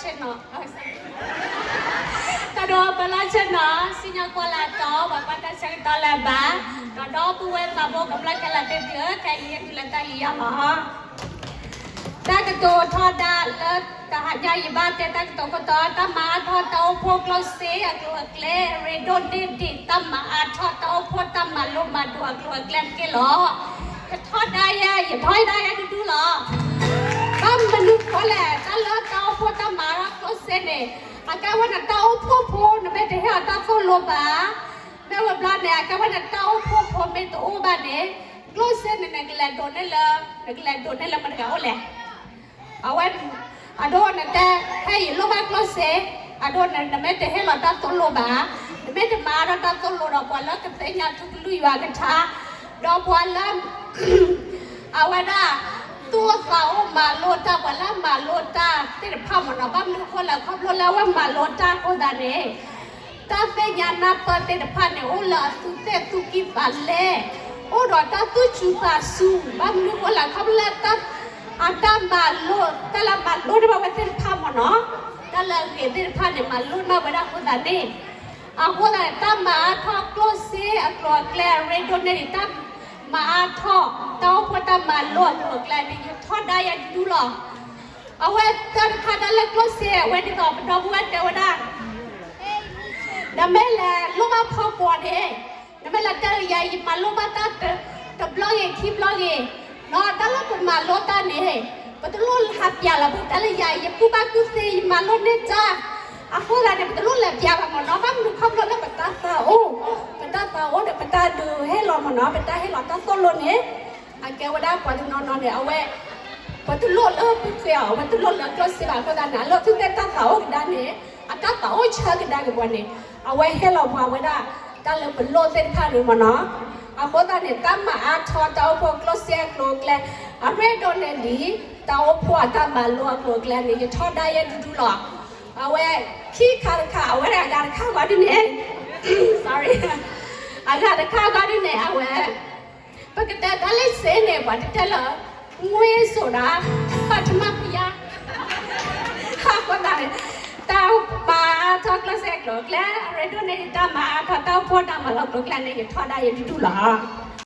ဆ့ၣ်နီၤ, တၢ်ဒိပလီၢ်ဆ့ၣ်နီၤ, စံၣ်ညီၣ်ကွီၢ်လၢအတီ, ပှၤကွၢ်တၢ်ဆၢကတီၢ်လၢအဘၣ်, ဒီးဒီပုၢ်ဝဲၢ်သးဘိကမျၢၢ်ခဲလၢာ်သ့ၣ်သုဧၢ, ခဲအံၤဟဲတုၤလၢတၢ်ယူးယီၣ်လီၤ. တၢ်ကတိၤထီဒါလၢတဟါညါ ယဘၣ်တဲတၢ်ကတိၤခိၣ်တီ, တၢ်မၤအါထီၣ်တၢ်အိၣ်ဖှိၣ်ကျိၣ်စ့အကျိၤအကျဲ, ရ့ဒိၣ်န့ၢ်ဒံးတၢ်မၤအါထီၣ်တၢ်အိၣ်ဖှိၣ်တၢ်မၤလိမၤဒိးအကျိၤအကျဲတက့ၢ်လီၤ. ယထီဒါယဲ, ယထီဒါယဲဒူဒူလီၤ. ဘၣ်မနုၤဃိလဲၣ်, တၢ်လၢတၢ်အိၣ်ဖှိၣ်တၢ်မၤအါထီၣ်ကျိၣ်စ့န့ၣ်, အကဲဝဲနတၢ်အိၣ်ဖှိၣ်ဖိ, နမ့ၢ်တဟ့ၣ်အီၤတၢ်သိၣ်လိဘၣ်, မ့ၢ်ဝဲဘျီန့ၣ် အကဲဝဲနတၢ်အိၣ်ဖှိၣ်ဖိမ့ၢ်တအိၣ်ဘၣ်န့ၣ်, ကျိၣ်စ့န့ၣ် နကလဲၤဒိးန့ၢ်လၢ, နကလဲၤဒိးန့ၢ်လၢမတၤတဂၤအိၣ်လဲၣ်. အဝဲ, အဒိနတဲ, ဟဲယလိၣ်ဘၣ်ကျိၣ်စ့, အဒိနမ့ၢ်တဟ့ၣ်လီၤတၢ်သိၣ်လိဘၣ်, နမ့ၢ်တမၤအါထီၣ်တၢ်သိၣ်လိဒီး ပှၤလၢကသ့ၣ်ညါထူကလုၢ်ယွၤကထါ, ဒီးပှၤလၢ အဝဲဒၣ်, သူၣ်အိၣ်သးအိၣ်မၤလိတၢ်, ပှၤလၢမၤလိတၢ်သ့ၣ်တဖၣ်မ့ၢ်နီၤ, ဘၣ်မနုၤဃိလဲၣ်, ခီဖျိလၢအဝဲမၤလိတၢ်အဃိသတးန့ၣ်, တၢ်သ့ၣ်ညါနၢ်ပၢၢ်သ့ၣ်တဖၣ်န့ၣ် အိၣ်လၢအသူၣ်သ့ၣ်သူၣ်ကံၢ်သးလဲ, အိၣ်ဒီးတၢ်သူၣ်စူၤသးစူၤ, ဘၣ်မနုၤဃိလဲၣ်, ခီဖျိလၢ အတၢ်မၤလိ, တၢ်လၢမၤလိန့ၢ်ဘၣ်ဝဲသ့ၣ်တဖၣ်မ့ၢ်နီၤ, တၢ်လၢအဂ့ၤသ့ၣ်တဖၣ်န့ၣ် မၤလိန့ၢ်ဝဲဒၣ်အဃိသတးန့ၣ်, အဃိသတးန့ၣ် တၢ်မၤအါထီၣ်ကျိၣ်စ့အကျိၤအကျဲ အရ့ဒိၣ်န့ၢ်ဒံးတၢ်မၤအါထီၣ် တၢ်အိၣ်ဖှိၣ်တၢ်မၤလိအကျိၤအကျဲန့ၣ် ယထီဒါယဲဒူဒူလီၤ. အဝဲတၢ်တခါတၢ်လၢကျိၣ်စ့အဝဲဒ်သိး ပဒီပုၢ်ဝဲၢ်တဲဝဲဒၣ် နမ့ၢ်လဲၤလိၣ်ဘၣ်ဖီကွီၤန့ၣ်, နမ့ၢ်လဲၤတဲလၢယၤ ယမၤလိဘၣ်တၢ်တဘျီဂ့ၤ ခံဘျီဂ့ၤ, ဒီးတၢ်လၢပမၤလိတၢ်န့ၣ်, ပတလိၣ်ဟးပျးလီၤ ပတဲလၢယၤ ယကူၣ်ဘၣ်ကူၣ်သ့ ယမၤလိန့ၢ်တၢ်, အဃိသတးန့ၣ် ပတလိၣ်လဲၤပျးဘၣ်မ့ၢ်နီၤ, ဘၣ်မနုၤခီဖျိလၢပတၢ်သးအိၣ်, ပတၢ်သးအိၣ်ဒီးပတၢ်ဒုးဟ့ၣ်လီၤမ့ၢ်နီၤ, ပတၢ်ဟ့ၣ်လီၤတၢ်သိၣ်လိန့ၣ်, အကဲဝဲဒၣ်ပှၤတနီၤနီၤန့ၣ် အဝဲ ပတလိၣ်လၢပူၤကွံာ်အီၤ, အဝဲတလိၣ်လၢကျိၣ်စ့ဘၣ်အဃိသတးန့ၣ် အလၢသူၣ်သ့ၣ်တၢ်သးအိၣ်ကဒါန့ၣ်, အတၢ်သးအိၣ်ဆၢကဒါက့ၤပှၤန့ၣ်, အဝဲဟ့ၣ်လီၤပှၤဝဲဒၣ် တၢ်လၢပလိၣ်သ့ၣ်တဖၣ်န့ၣ်မ့ၢ်နီၤ, အဃိသတးန့ၣ် တၢ်မၤအါထီၣ်တၢ်အိၣ်ဖှိၣ်ကျိၣ်စ့အကျိၤအကျဲ, အရ့ဒိၣ်န့ၢ်ဒံး တၢ်အိၣ်ဖှိၣ်အတၢ်မၤလိအကျိၤအကျဲန့ၣ် ယထီဒါယဲဒူဒူလီၤ. အဝဲ ခံခါတခါ အဝဲဒၣ်အဂၤတခါဂီၤဒ်န့ၣ်, sorry, အဂၤတခါဂီၤဒ်န့ၣ် အဝဲ ပကတဲတၢ်လၢစ့န့ၣ် ပှၤတတဲလၢ ငွေဆိုတာ ပထမဘုရား, အဃိသတးန့ၣ် တၢ်မၤအါထီၣ်ကျိၣ်စ့အကျိၤအကျဲ အရ့ဒိၣ်န့ၢ်ဒံးတၢ်မၤအါထီၣ်တၢ်အိၣ်ဖှိၣ်တၢ်မၤလိအကျိၤအကျဲန့ၣ် ယထီဒါယဲဒူဒူလီၤ.